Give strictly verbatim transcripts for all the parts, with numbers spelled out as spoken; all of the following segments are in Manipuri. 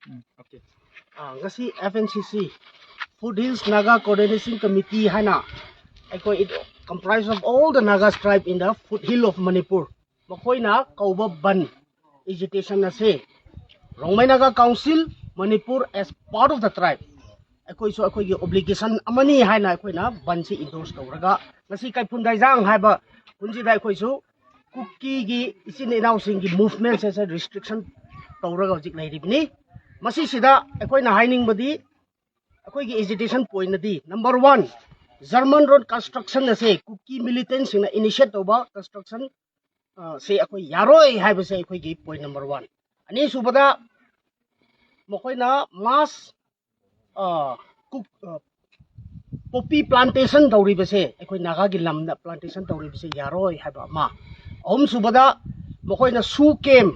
ꯎꯝ, okay. ꯑꯥ, ꯉꯁꯤ F N C C, Foot Hills Naga Coordination Committee ꯍꯥꯏꯅ ꯑꯩꯈꯣꯏ, it comprise of all the Naga tribe in the foot hill of Manipur, ꯃꯈꯣꯏꯅ ꯀꯧꯕ ꯕꯟ ꯑꯦꯖꯤꯇꯦꯁꯟ ꯑꯁꯤ Rongmei Naga Council Manipur as part of the tribe, ꯑꯩꯈꯣꯏꯁꯨ ꯑꯩꯈꯣꯏꯒꯤ ꯑꯣꯕ꯭ꯂꯤꯒꯦꯁꯟ ꯑꯃꯅꯤ ꯍꯥꯏꯅ ꯑꯩꯈꯣꯏꯅ ꯕꯟꯁꯤ ꯏꯟꯗꯣꯔꯁ ꯇꯧꯔꯒ ꯉꯁꯤ ꯀꯩꯐꯨꯟ ꯗꯥꯏꯖꯥꯡ ꯍꯥꯏꯕ ꯈꯨꯟꯁꯤꯗ ꯑꯩꯈꯣꯏꯁꯨ ꯀꯨꯀꯤꯒꯤ ꯏꯆꯤꯟ ꯏꯅꯥꯎꯁꯤꯡꯒꯤ ꯃꯨꯚꯃꯦꯟꯁꯦ ꯔꯤꯁꯇ꯭ꯔꯤꯛꯁꯟ ꯇꯧꯔꯒ ꯍꯧꯖꯤꯛ ꯂꯩꯔꯤꯕꯅꯤ꯫ ꯃꯁꯤꯁꯤꯗ ꯑꯩꯈꯣꯏꯅ ꯍꯥꯏꯅꯤꯡꯕꯗꯤ ꯑꯩꯈꯣꯏꯒꯤ ꯑꯦꯖꯤꯇꯦꯁꯟ ꯄꯣꯏꯟꯅꯗꯤ number one, German road construction ꯑꯁꯦ ꯀꯨꯀꯤ ꯃꯤꯂꯤꯇꯦꯟꯁꯤꯡꯅ ꯏꯅꯤꯁꯤꯌꯦꯠ ꯇꯧꯕ ꯀꯟꯁꯇ꯭ꯔꯛꯁꯟ ꯁꯦ ꯑꯩꯈꯣꯏ ꯌꯥꯔꯣꯏ ꯍꯥꯏꯕꯁꯦ ꯑꯩꯈꯣꯏꯒꯤ ꯄꯣꯏꯟ number one꯫ ꯑꯅꯤꯁꯨꯕꯗ ꯃꯈꯣꯏꯅ ꯃꯥꯁ ꯄꯣꯄꯤ ꯄ꯭ꯂꯥꯟꯇꯦꯁꯟ ꯇꯧꯔꯤꯕꯁꯦ, ꯑꯩꯈꯣꯏ ꯅꯥꯒꯥꯒꯤ ꯂꯝꯗ ꯄ꯭ꯂꯥꯟꯇꯦꯁꯟ ꯇꯧꯔꯤꯕꯁꯦ ꯌꯥꯔꯣꯏ ꯍꯥꯏꯕ ꯑꯃ꯫ ꯑꯍꯨꯝꯁꯨꯕꯗ ꯃꯈꯣꯏꯅ ꯁꯨ ꯀꯦꯝ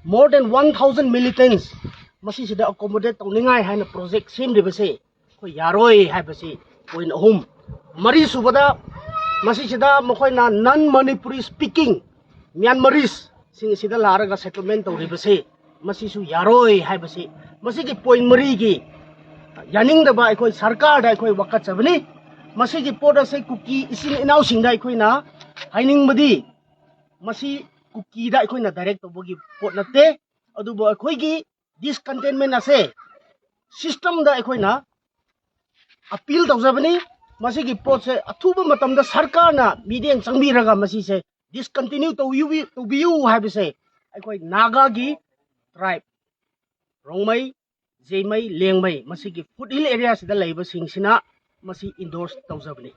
more than one thousand militants ꯃꯁꯤꯁꯤꯗ ꯑꯦꯀꯣꯃꯣꯗꯦꯠ ꯇꯧꯅꯤꯡꯉꯥꯏ ꯍꯥꯏꯅ ꯄ꯭ꯔꯣꯖꯦꯛ ꯁꯦꯝꯂꯤꯕꯁꯦ ꯑꯩꯈꯣꯏ ꯌꯥꯔꯣꯏ ꯍꯥꯏꯕꯁꯤ ꯄꯣꯏꯟ ꯑꯍꯨꯝ꯫ ꯃꯔꯤꯁꯨꯕꯗ ꯃꯁꯤꯁꯤꯗ ꯃꯈꯣꯏꯅ non Manipuri speaking Myanmaris ꯁꯤꯡ ꯑꯁꯤꯗ ꯂꯥꯛꯂꯒ ꯁꯦꯇꯜꯃꯦꯟ ꯇꯧꯔꯤꯕꯁꯤ ꯃꯁꯤꯁꯨ ꯌꯥꯔꯣꯏ ꯍꯥꯏꯕꯁꯤ, ꯃꯁꯤꯒꯤ ꯄꯣꯏꯟ ꯃꯔꯤꯒꯤ ꯌꯥꯅꯤꯡꯗꯕ ꯑꯩꯈꯣꯏ ꯁꯔꯀꯥꯔꯗ ꯑꯩꯈꯣꯏ ꯋꯥꯀꯠꯆꯕꯅꯤ꯫ ꯃꯁꯤꯒꯤ ꯄꯣꯠ ꯑꯁꯤ ꯀꯨꯀꯤ ꯏꯆꯤꯟ ꯏꯅꯥꯎꯁꯤꯡꯗ ꯑꯩꯈꯣꯏꯅ ꯍꯥꯏꯅꯤꯡꯕꯗꯤ ꯃꯁꯤ ꯀꯨꯀꯤꯗ ꯑꯩꯈꯣꯏꯅ ꯗꯥꯏꯔꯦꯛ ꯇꯧꯕꯒꯤ ꯄꯣꯠ ꯅꯠꯇꯦ, ꯑꯗꯨꯕꯨ ꯑꯩꯈꯣꯏꯒꯤ ꯗꯤꯁꯀꯟꯇꯦꯟꯃꯦꯟ ꯑꯁꯦ ꯁꯤꯁꯇꯝꯗ ꯑꯩꯈꯣꯏꯅ ꯑꯄꯤꯜ ꯇꯧꯖꯕꯅꯤ꯫ ꯃꯁꯤꯒꯤ ꯄꯣꯠꯁꯦ ꯑꯊꯨꯕ ꯃꯇꯝꯗ ꯁꯔꯀꯥꯔꯅ ꯃꯤꯠꯌꯦꯡ ꯆꯪꯕꯤꯔꯒ ꯃꯁꯤꯁꯦ ꯗꯤꯁꯀꯟꯇꯤꯅ꯭ꯌꯨ ꯇꯧꯕꯤꯌꯨ ꯍꯥꯏꯕꯁꯦ ꯑꯩꯈꯣꯏ ꯅꯥꯒꯥꯒꯤ ꯇ꯭ꯔꯥꯏꯕ, ꯔꯣꯡꯃꯩ, ꯖꯦꯃꯩ, ꯂꯦꯡꯃꯩ, ꯃꯁꯤꯒꯤ ꯐꯨꯠ ꯍꯤꯜ ꯑꯦꯔꯤꯌꯥꯁꯤꯗ ꯂꯩꯕꯁꯤꯡꯁꯤꯅ ꯃꯁꯤ ꯏꯟꯗꯣꯔꯁ ꯇꯧꯖꯕꯅꯤ꯫